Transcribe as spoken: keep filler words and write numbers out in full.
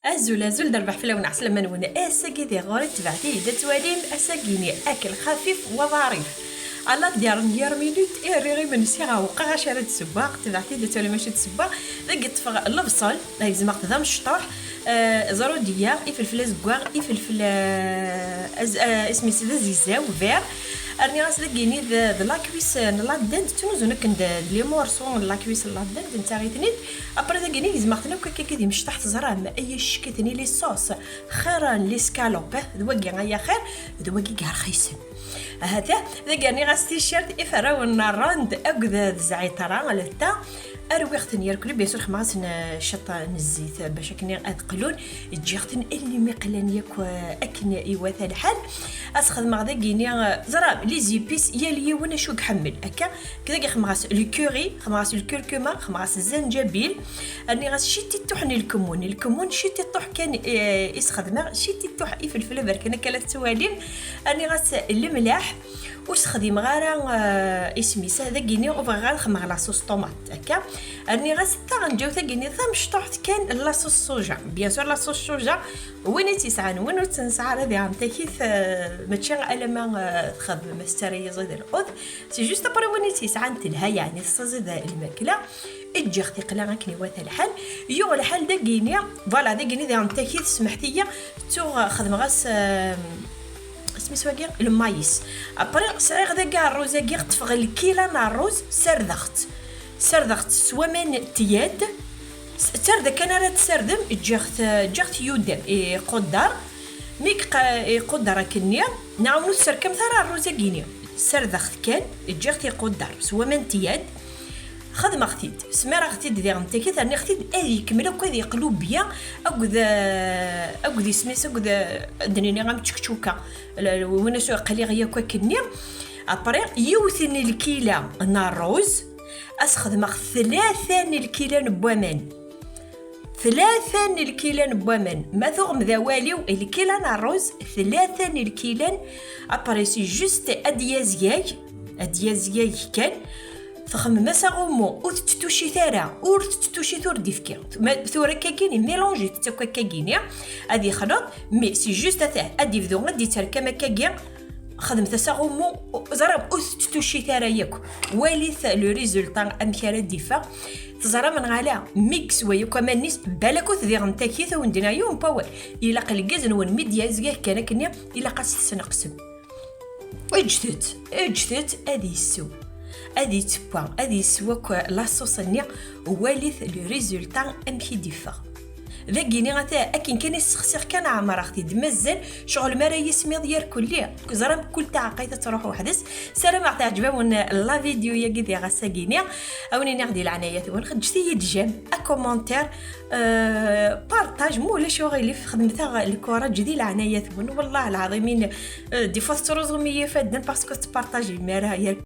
Azul, azul, d rrbeḥ fell-awen, ɛeslama-nwen. Ass-agi di ɣur-i, tebɛet-iyi-d ad twalim ass-agi-nni akel xafif wa ḍarif. Ala d-yerren yir minut i rriɣ imensi, ɛewqeɣ acu ara d-ssewweɣ, tebɛet-iyi-d ad twalim acu d-ssewweɣ. Dagi ṭṭfeɣ lebṣel, gezmeɣ-t d amecṭuḥ, eh, ẓrudiya, ifelfel azeggaɣ, ifelfel, eh, az-, eh, isem-is d azeggaɣ, vert. Rniɣ-as dagi-nni d, d la cuisse n la dinde, ttnuzun akken d, d les morceaux n la cuisse n la dinde, netta i ten-id. Après dagi-nni gezmeɣ-ten akk akka d imecṭaḥ, teẓram, ay acek-iten i les sauces, xir n les escalopes, d wagi ay axir, d wagi i rxisen. Ahat, dagi rniɣ-as ticcert iferrawen n rrand akked d zɛitra, letta. Rwiɣ-ten yerkli, bien sûr, xemɣ-asen, eh, ciṭ n zzit, eh, bac akken ad qlun. Ǧǧiɣ-ten almi qlan yakk, eh, akken iwata lḥal. Ad s-xedmeɣ dagi-nni, eh, ẓram, les épices, yal yiwen acu i iḥemmel. Akka, kda xemɣ-as le curry, xemɣ-as le curcuma, xemɣ-as zzanǧabil. Rniɣ-as ciṭiṭuḥ n lkemmun. Lkemmun ciṭiṭuḥ kan, eh, i s-xedmeɣ, ciṭiṭuḥ ifelfel aberkan akka la tettwalim. Rniɣ-as lemlaḥ. Ur sexdimeɣ ara, eh, isem-is, dagi-nni ur bɣiɣ ara xemmeɣ la sauce tomate, akka. Rniɣ-as taɣenǧawt-agi-nni tamecṭuḥt kan, la sauce soja. Bien sûr, la sauce soja, win i tt-yesɛan, win ur tt-nesɛi ara, diɣen takit, eh, mačči alamma, eh, txeddem, ma tettara-yi ẓid lqut. C'est juste après win i tt-yesɛan telha, yeɛni tessaẓid lmakla. Ǧǧiɣ tiqla akken iwata lḥal. Yuɣ lḥal dagi-nni, voilà, dagi-nni diɣen takit, smeḥt-iyi, ttuɣ, eh, xedmeɣ-as, eh, isem-is wagi? Lmayis. Après, sɛiɣ dagi rruz-agi, ṭṭfeɣ lkila n rruz, sardeɣ-t. Sardeɣ-t s waman n tyad. S-, d tarda kan ara tessardem, ǧǧiɣ-t, ǧǧiɣ-t yudem, iquddar. Mi iqa-, iquddar akkenni, nɛawen ur tesserkamt ara rruz-agi-ni. Sardeɣ-t kan, ǧǧiɣ-t iquddar s waman n tyad. Xedmeɣ-t-id, smireɣ-t-id diɣen takit, rniɣ-t-id ad ikemmel akk ad yeqlu bya akked, eh, akked isem-is, akked, eh, ad d-nini am tčekčuka. L-, win acu qliɣ yakk akkenni. Après, yiwet n lkila n rruz, ad s-xedmeɣ tlata n lkilan n waman. Tlata n lkilan n waman. Ma tuɣem d awal-iw, lkila n rruz, tlata n lkilan. Après, c'est juste ad d-yazgag, ad d-yazgag kan. Txemmem-as aɣummu, ur tetttucit ara, ur tetttucit, ur d-ifki. Ma tura akkagin, mélange-it akk akkagini, ad yexleḍ, mais c'est juste atah, ad d-ibdu, ad d-yetterkam akkagi, xedmet-as aɣummu, ẓram, ur tetttucit ara yakk. Walit le résultat, amek ara d-iffeɣ. Teẓram neɣ ala, mi yeswa yakk aman-is, balak ur t-diɣen takit, a wen-d-iniɣ yiwen n wawal. Ilaq lgaz-nwen mi d-yazgag kan akkenni, ilaq ad s-tesneqsem. Ǧǧet-t, ǧǧet-t ad yessew. Ad yettewwa, ad yessew akk la sauce-nni, walit le résultat amek i d-iffeɣ. Dagini ata akken kan i ssexsiɣ kan ɛemreɣ-t-id. Mazal ccɣel mi ara yismiḍ yerkelli. Ẓram kul taɛeqqayt ad truḥ weḥd-s. Ssarameɣ teɛǧeb-awen la vidéo-yagi di ɣas-agi-ni. A wen-iniɣ di leɛnaya-twen, ǧǧet-iyi-d j'aime, un commentaire, euh, partage, ma ulac uɣilif, xedmet-aɣ lkuraǧ di leɛnaya-twen. Wellah lɛaḍimin, euh, des fois tettruẓum-iyi ifadden parce que tettpartajim ara.